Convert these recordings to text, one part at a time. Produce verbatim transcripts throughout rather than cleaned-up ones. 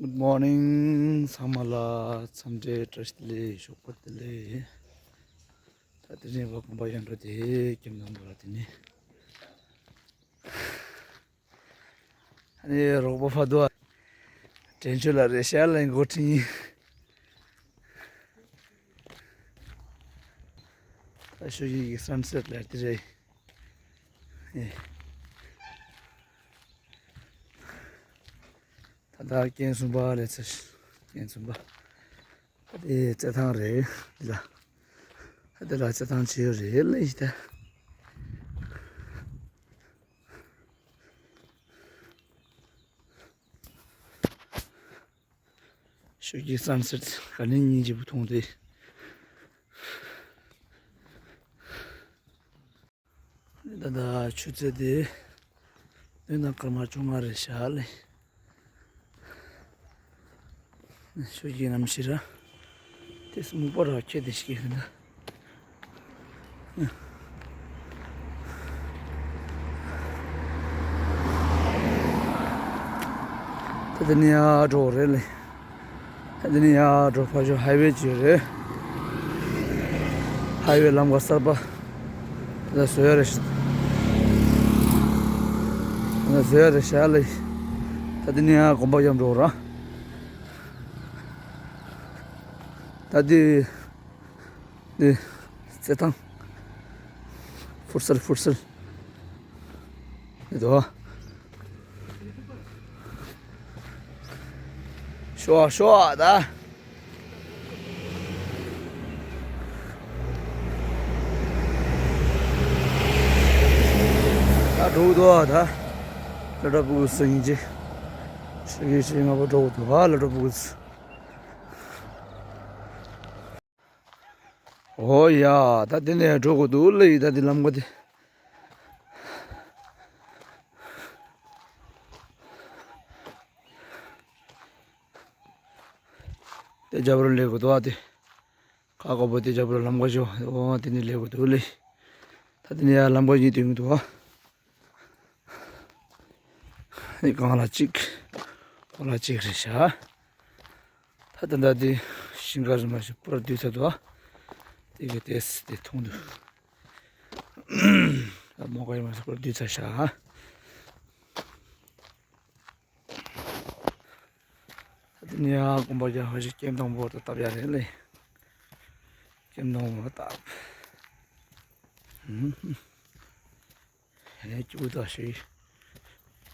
Good morning ཚང་མ་ལ་འཚམས་འདྲི་བཀྲ་ཤིས་བདེ་ལེགས། ཞོགས་པ་བདེ་ལེགས། ད་དེ་རིང་བ་དགོན་པ་ཡོན་འགྲོ་དེ་ཀེམ་ནང་འགྲོ་ལ་དེ་ནི། ཨ་ནི་རོགས་པ་ཕ་དོ་དྲན་ཆོས་ལ་རེ་ཤ་ལ་འགོ་ཁྲིད་ཡིན། ད་ཤོད་ཀྱི་ཡིག་སན་སེཊ་ལ་དེ་རེད། ཨེ། ད་ལྟ་རྐྱེན་གསུམ་པ་ལས་ཚེ་རྐྱེན་གསུམ་པ། ད་དེ་རྩེད་ཐང་རེད་འདི་ལ། ད་དེ་ལ་རྩེད་ཐང་བྱེད་ཡོད་རེད་ལ་ཡིན་ད། ཤོད་ཀྱི་སན་སེཊ་ག་ནས་སྙིང་རྗེ་པོ་མཐོང་སྟེ། ད་ལྟ་ཆུ་ཚོད་དེ་བདུན་དང་སྐར་མ་བཅོ་ལྔ་རེད་ཤག་ལེ། ཤོད་ཀྱི་གནམ་གཤིས་ར། དེ་སྨུག་པ་ར་ཁྱེད་དེ་ཤི་གི་ད། ད་དེ་ནས་ཡར་འགྲོ་རེད་ལེ། ད་དེ་ནས་ཡར་འགྲོ་ཕར་ཕྱོགས་ཧའི་ཝེ་ཅིག་ཡོད་རེད། ཧའི་ཝེ་ལམ་ཁ་གསར་པ། ད་བཟོ་ཡ་རེད་ཤག་ད་བཟོ་ཡ་རེད་ཤག་ལེ། ད་དེ་ནས་ཡར་དགོན་པ་མཉམ་འགྲོ་ར། ད་དེ། འདི་རྩེད་ཐང་། ཕུར་སལ་ཕུར་སལ་འདི་དོ། ཤོ་ཤོ་ད། ད་འགྲོ་དོ་ད། ལ་གྲྭ་ཕྲུ་གུ་སུ་ཡིན་གྱི། ཤི་གི་ཤི་ང་པོ་འགྲོ་དོ་ལ་གྲྭ་ཕྲུ་གུ། ཨོ་ཡ། ད་དེ་ནས་འགྲོ་དགོས་འདུག་ལེ། ད་དེ་ལམ་ཁ་དེ། དེ་རྒྱབ་རོ་སླེབས་དགོས་འདུག་ཨ་དེ། ཁ་ཁ་པོ་དེ་རྒྱབ་རོ་ལམ་ཁ་ཤོ། ཨོ་དེ་ནས་སླེབས་དགོས་འདུག་ལེ། ད་དེ་ནས་ཡར་ལམ་ཁ་གཉིས་སྟོན་གྱི་འདུག་ཨ། ནི་གང་ལ་གཅིག་ཁོ་ལ་གཅིག་རེད་ཤག་ད་ལྟ་འདི་ཤིང་ཁ་རི་མ་ཞིག་པུ་ར་བསྡུས་ཚར་འདུག་ཨ། དེ་གི་ཏེས་དེ་མཐོང་འདུག་ད་མོ་ཀ་ཡི་མ་ཞིག་པུ་ར་བསྡུས་ཚར་ཤག་ད་དེ་ནས་ཡང་དགོན་པ་རྒྱག་ཧ་ཞིག་ཀེམ་དང་པོ་ད་བཏབ་ཡ་རེད་ལེ། ཀེམ་དང་པོ་བཏབ། ཧེ་སྐྱིད་པོ་ད་ཞུ་ཡི།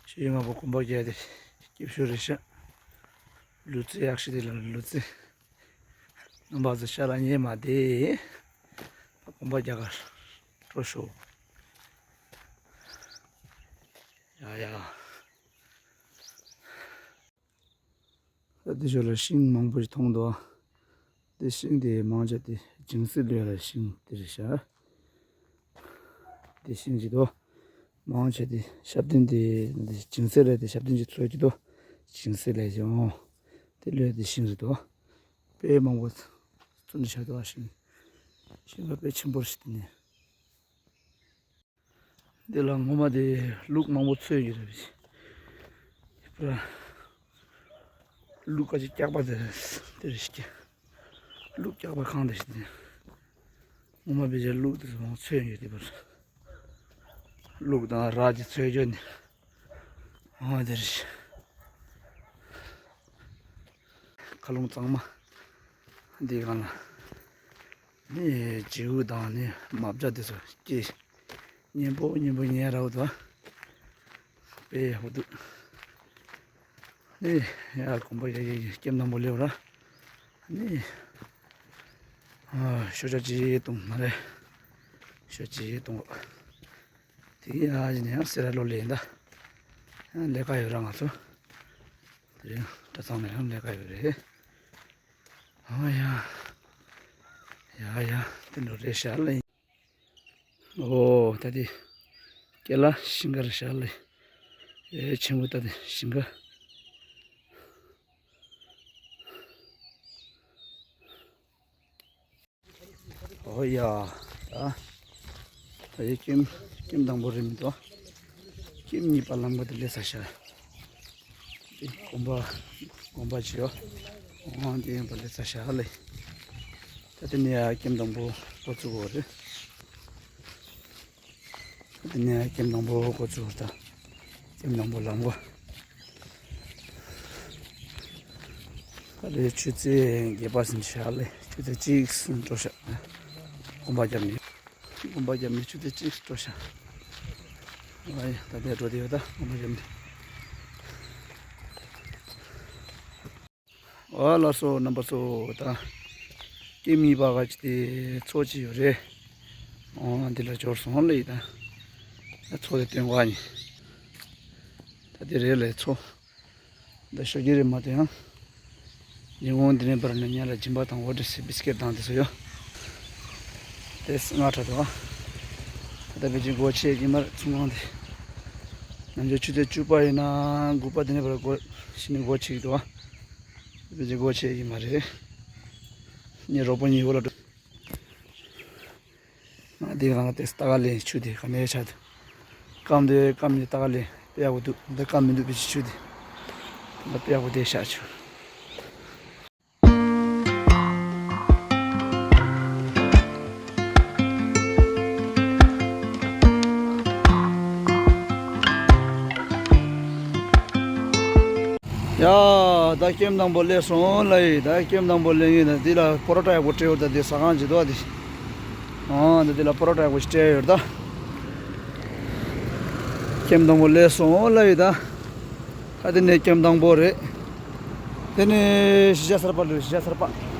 ཞུ་ཡི་ང་པོ་དགོན་པ་རྒྱག་དེ་སྐྱིད་ཤོས་རེད་ཤག་ལུས་རྩལ་ཡག་ཤོས་དེ་ལ་ལུས་རྩལ། རྣམ་པ་ཚོ་ཤ་ལ་ཉེ་མ་དེ། དགོན་པ་རྒྱག་གར་སྤྲོ་ཤོག་ཡ་ཡ། ད་འདི་ཞོར་ལ་ཤིང་མང་པོ་ཞིག་མཐོང་འདུག་དེ་ཤིང་དེ་མང་ཆེ་དེ་སྦྱིན་སྲེག་ལོས་ལ་ཤིང་དེ་རེད་ཤག་དེ་ཤིང་ཅིག་འདུག་མང་ཆེ་དེ་ཞབས་བརྟན་དེ་འདི་སྦྱིན་སྲེག་ལས་དེ་ཞབས་བརྟན་ཅིག་འཚོལ་གྱི་འདུག་སྦྱིན་སྲེག་ལས་ཀྱང་དེ་ལོས་དེ་ཤིང་རེད་འདུག་དཔེ་མང་པོ་བཙུགས་ནས་བཞག་འདུག་ཤིང་ཤིང་ལ་དཔེ་ཆེན་པོ་རེད་ཤག་དེ་ནས། འདི་ལ་ངོ་མ་དེ་ལུག་མང་པོ་འཚོས་ཡོད་རེད། པ་ལུག་ཁ་ཅིག་སྐྱག་པ་དེ་དེ་རེད་ཤག་ལུག་སྐྱག་པ་ཁང་དེ་ཞིག་དེ། ངོ་མ་བེད་སྤྱད་ལུག་དེ་ཚོ་མང་འཚོས་ཡོད་དེ་པར། ལུག་དང་ར་ཅིག་འཚོས་ཡོད་ནི། ཨ་དེ་རེད་ཤག་མཁའ་རླུང་གཙང་མ། འདི་སྒང་ལ། ནི་བྱིའུ་དང་ནི་མ་བྱ་དེ་ཚོ་སྐྱེས། སྙན་པོ་སྙན་པོ་ཉལ་ར་འུ་ཐུ། དཔེ་ཡག་པོ་འདུག་ནི་ཡར་དགོན་པ་ཡ་ཡ་ཡ་ཀེམ་དང་པོ་སླེབས་ར། ནི་ཨ་ཤོ་ཅ་ཅི་གཏོང་མ་རེད། ཤོ་ཅི་གཏོང་། དེ་ཡ་ཡིན་ཡང་སེ་ར་ལོ་ལེན་ད། ཡང་ལས་ཀ་ཡོད་ར་ང་ཚོ། དེ་རིང་གྲྭ་ཚང་ནས་ཡང་ལས་ཀ་ཡོད་རེད། ཨ་ཡ། ཡ་ཡ་དེ་འགྲོ་རེད་ཤག་ལེ། ཨོ་ད་དེ་སྐེ་ལ་ཤིང་ཁ་རེད་ཤག་ལེ། ཨེ་ཆེན་པོ་ད་དེ་ཤིང་ཁ། ཨོ་ཡ། ད་ད་དེ་ཀེམ་ཀེམ་དང་པོ་རེད་མི་འདུག་ཀེམ་གཉིས་པ་ལམ་ཁ་དེ་སླེབས་ཚར་ཤག་དགོན་པ་དགོན་པ་ཅིག་ཡོད། འོང་དེ་ཡིན་པ་ལས་ཚ་ཤག་ལས། ད་དེ་ནས་ཡ་ཀེམ་དང་པོ་འགོ་བཙུགས་པ་རེད། ད་དེ་ནས་ཡ་ཀེམ་དང་པོ་འགོ་བཙུགས་པ་རེད། ད་ཀེམ་དང་པོ་ལམ་གོ། ད་ལས་ཆུ་ཚོད་བརྒྱད་པ་ཟིན་ཤག་ལས་ཆུ་ཚོད་གཅིག་ཟིན་འགྲོ་ཤག་དགོན་པ་རྒྱབ་ནས། དགོན་པ་རྒྱབ་ནས་ཆུ་ཚོད་གཅིག་འགྲོ་ཤག་ཨ་ཡ་ད་ལྟ་འགྲོ་དེ་ཡོད་ད་དགོན་པ་རྒྱབ་ནས། ཨོ་ལགས་སོ་རྣམ་པ་ཚོ། ད་ཀེམ་གཉིས་པ་ག་ཅི་དེ་མཚོ་ཅིག་ཡོད་རེད། ཨོ་འདི་ལ་འབྱོར་སོང་ལེ་ཡིན་ད། མཚོ་དེ་སྟོན་ག་ཡིན། ད་དེ་རེད་ལེ་མཚོ། ད་ཤོད་ཀྱི་རེད་མ་གཏོགས་ཡང་། ཉིན་གུང་འདི་ནས་བར་ནས་ཉལ་ལ་སྦྱིན་པ་དང་འོ་འདྲ་སེ་བིས་ཀེ་ཊི་དང་དེ་ཚོ་ཡོད། དེ་སྔ་དྲགས་འདུག་ཨ། ད་ལྟ་ཕལ་ཆེར་སྒོ་ཕྱེ་གི་མ་རེད་ཚོང་ཁང་དེ། ནམ་རྒྱུན་ཆུ་ཚོད་བཅུ་པ་ཡིན་ན་དགུ་པ་དེ་ནས་བར་སྒོ་གཞི་ནས་སྒོ་ཕྱེ་གི་འདུག་ཨ། ཕལ་ཆེར་སྒོ་ཕྱེ་གི་མ་རེད། ངའི་རོགས་པ་གཉིས་འོག་ལ་འགྲོ། ང་དེ་གང་ལ་དེ་ལྟ་ག་ལེན་ཆུ་དེ་ག་ནས་ཆགས་འདུག་སྐམ་དེ་སྐམ་ནས་ལྟ་ག་ལེན་དཔེ་ཡག་པོ་འདུག་འདི་སྐམ་མི་འདུག་པའི་ཆུ་དེ། ད་དཔེ་ཡག་པོ་དེ་བཞག་ཆུ། ཡ། ད་ཀེམ་དང་པོ་སླེབས་སོང་ལ་ཡི། ད་ཀེམ་དང་པོ་སླེབས་ཡིན་ན་འདི་ལ་པོ་རོ་ཊ་ཡག་པོ་སྤྲད་ཡོད། ད་འདི་ཟ་ཁང་ཅིག་འདུག་ཨ་འདི། ཨ་འདི་འདི་ལ་པོ་རོ་ཊ་ཡག་པོ་ཞིག་སྤྲད་ཡོད་ད། ཀེམ་དང་པོ་སླེབས་སོང་ལ་ཡི་ད། ད་དེ་ནས་ཀེམ་དང་པོ་རེད། དེ་ནས་གཞིས་ཆགས་གསར་པ་ལོས་གཞིས་ཆགས་གསར་པ།